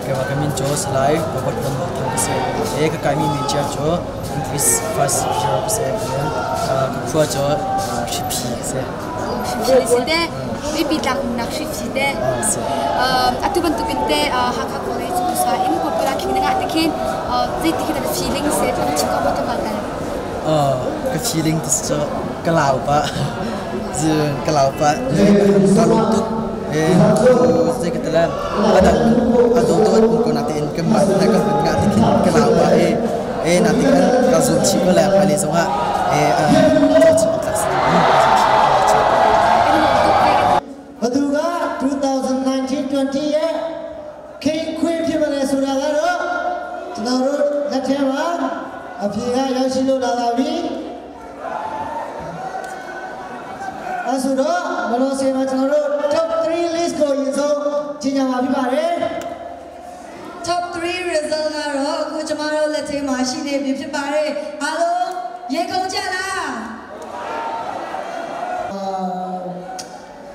Keimah ka min cu Salai Robert Von Bawi Thang ka si. E ka kaimi major cu English first year ka si. Ka khua cu Hriphi ka si. Hriphi si te, mipi tlang umnak Hriphi te. Atu bantukin te Hakha College usa in popular king na ngah te khin zeiti khi na feeling se chim ko to kal tal. Ka feeling cu ka lau pah. Ka lau pah. Ka lawm tuk. Zei ka ti le a dang a dawtu an um ko natein kanmah hna kan hun ngah ti khin ka lau pah i e natin kan ka zuam chih ko le hmailei zongah e chim awk tlak si ဘသူက2019-20ရဲ့ King Queen ဖြစ်မလဲဆိုတာကတော့ကျွန်တော်တို့လက်ထဲမှာအဖြေကရောက်ရှိလို့လာပါပြီ။အဲဆိုတော့မလို့စေမှာကျွန်တော်တို့ top 3 list ကိုရင်ဆုံးကြီးညာမှာဖြစ်ပါတယ်။ Top 3 result ကတော့အခုကျမတို့လက်ထဲမှာရှိနေပြီဖြစ်ပါတယ်။အားလုံးရေကုန်ကြလား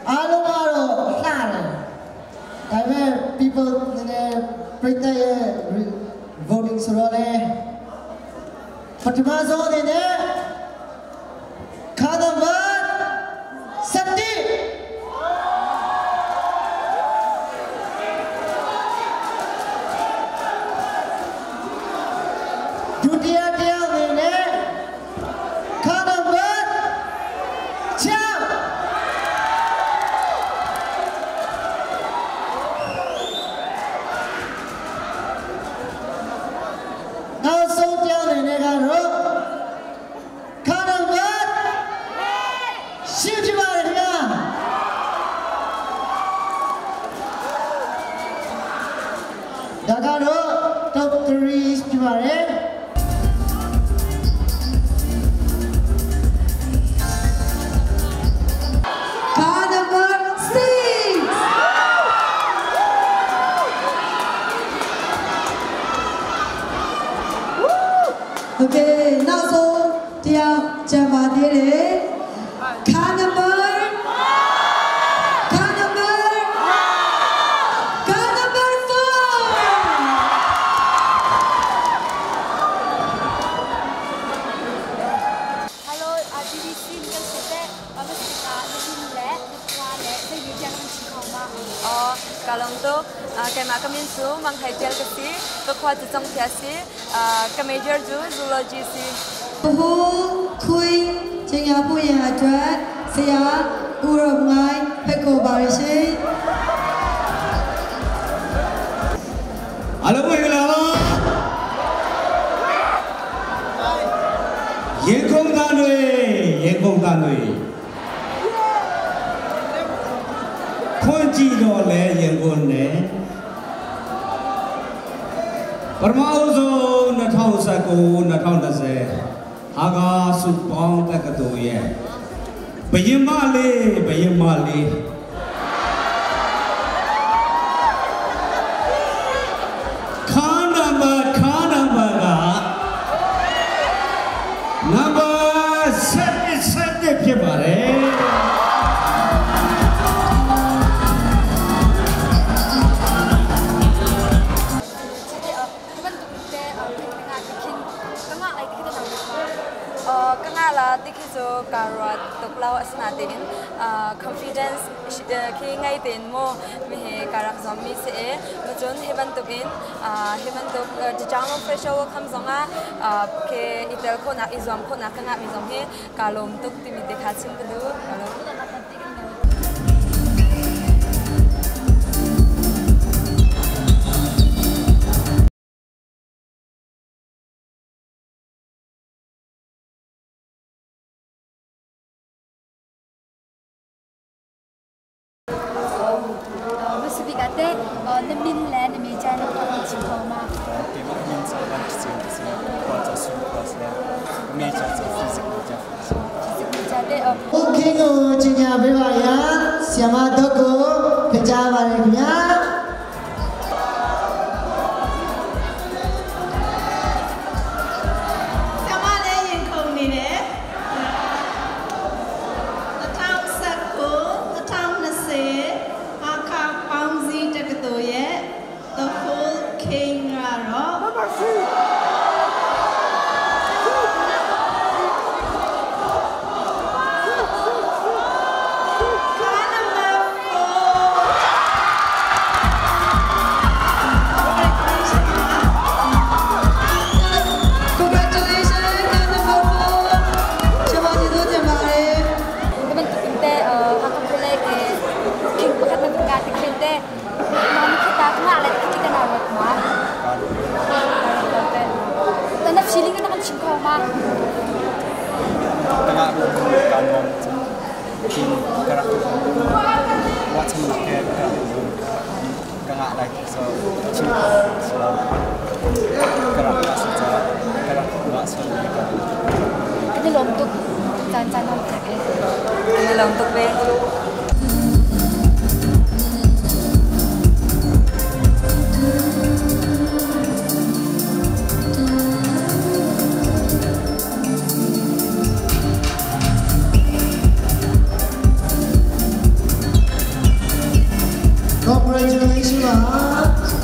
။အားလုံးကတော့လှတယ်။ဒါပေမဲ့ people နည်းနည်းပရိသတ်ရဲ့ voting ဆိုတော့လေပထမဆုံးအနေနဲ့ခါနံပါတ်7ဒုတိယတယောက်အနေနဲ့ခါနံပါတ်6နောက်ဆုံးတယောက်အနေနဲ့ကတော့ခါနံပါတ်ရှင်းဖြစ်ပါတယ်ခင်ဗျာဒါကတော့ top 3ဖြစ်ပါတယ် Car number 6 Okay နောက်ဆုံးတယောက်ကြံပါသေးတယ် Car number Car number Car number 4 Hello RTDC kan si te Abasika na min le na khua le zei media kan chim kho ma? Aw ka lawm tuk. Keimah ka min cu Mang Hai Tial ka si. Ka khua cu Congthia si. Ka major cu zoology si. ဟိုခွေးချင်းညာဖို့ရန်အတွက်ဆရာဦးရောငိုင်းဖိတ်ခေါ်ပါရရှင် အားလုံးမင်္ဂလာပါရေခုံသားတွေရေခုံသားတွေခွန်ကြည့်တော့လဲရင်ခွန်နဲ့ပထမအဆုံး2019 2020ဟာကာစုပေါင်းတက္ကသိုလ်ရဲ့ဘယင်မလေးဘယင်မလေးခါနံပါတ်ခါနံပါတ်ကနံပါတ်7 7ဖြစ်ပါတယ် Bantuk te na nga ti khin ka nga ai ti khi ta nang ma? Ka nga la ti khi cu ka ruat tuk lo asinain confidence khi ngei tein mu mi hi ka rak zuam mi si i cun hi bantukin hi bantuk Changlo Fresh Welcome zongah khi i tel khawhnak i zuam khawhnak ka ngah mi zong hi ka lawm tuk timi te kha chim ka duh. Ka lawm. Masubik ate na min le na major na khua kan chim kho ma? Keimah ka min cu Van Cin ka si. Khua cu Sung khua si. Ka major cu physics major. Physics major te Okay ကိုကြီးညာပေးပါရန်ဆီယမတော့ကိုဖိတ်ကြားပါတယ်ခင်ဗျာ ဆမလည်းရင်ခုန်နေတယ်2019 2020ဟာခါပေါင်းစည်းတက္ကသိုလ်ရဲ့ The Whole Ka ngah kaa nuam cun tin ka rak ruahchannak he ka rak ka ngah lai so chim si lo. Ka rak ngah si caah ka rak ruah sual mi ka Kan i lawm tuk. Caan caan hong thek e. Kan i lawm tuk ve. Congratulations ပါ။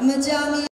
မကြာမီ